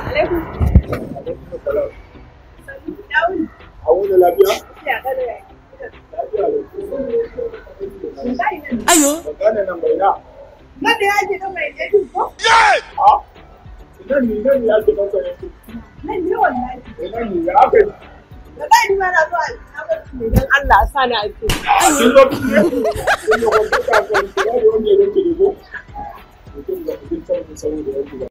Alaikum. A wani lafiya? Ayo. Gane nan bai na. Nan da yake ɗan mai ɗan ko? A? Nan ne nan ne ake ɗaukar yanki. Nan ne wallahi. Nan ne ya aka yi. Wallahi ni ma na zo a bar ne dan Allah a sa ni a ce. Kin zo ne? Kin zo kwanta ka kan kira da wanda ya ganki ne ko? Mutum da kin san saboda yanki ba.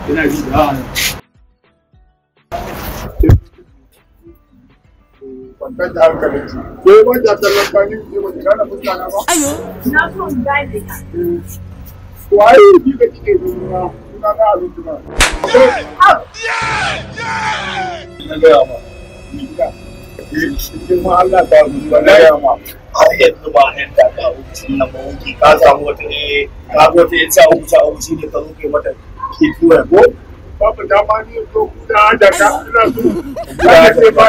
Ina ji da kwantar da hankalin ki. Ke wanda kallon kani ne ba ki gane fuska na ba? Ayo. Na so in gane ka. Waye bi ka kike nuna suna na abinci ba. Na gaya ma. Ni gida. Cikin ma Allah ta ba na gaya ma. Har yanzu ba yadda ka abincin nan ba wuce ka samu wata eh ka ga wata ita uku ta uku shine ka zo kai mata ke tuwa ko Babu dama ni ko kuda da ka ina so. Ka ce ba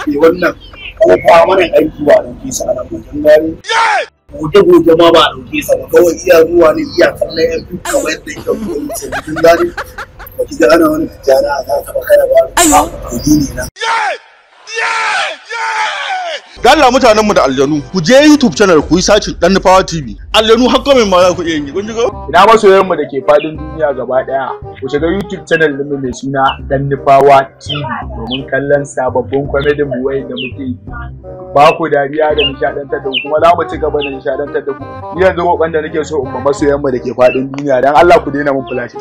ke wannan ko fa mana aiki ba dauke sa ana mutum gani goge goge ma ba dauke sa ba kawai iya zuwa ne iya kallon yan fim kamar yadda yake koyi sai mutum gani ba ki ga ana wani tijjani a za ka ba kana ba Ayo. to ne na. Dalla mutanenmu da aljanu, ku je YouTube channel ku yi sacin Dan Nufawa TV. Aljanu har comment ma za ku iya yi, kun ji ko? Ina masoyanmu da ke fadin duniya gaba daya. Ku shiga YouTube channel ɗinmu mai suna Dan Nufawa TV domin kallon sababbin kwamedin mu da muke yi. Ba ku dariya da nishaɗantar da ku kuma za mu ci gaba da nishaɗantar da ku. Ni yanzu roƙon da nake so in ba masoyanmu da ke fadin duniya dan Allah ku daina mun flash.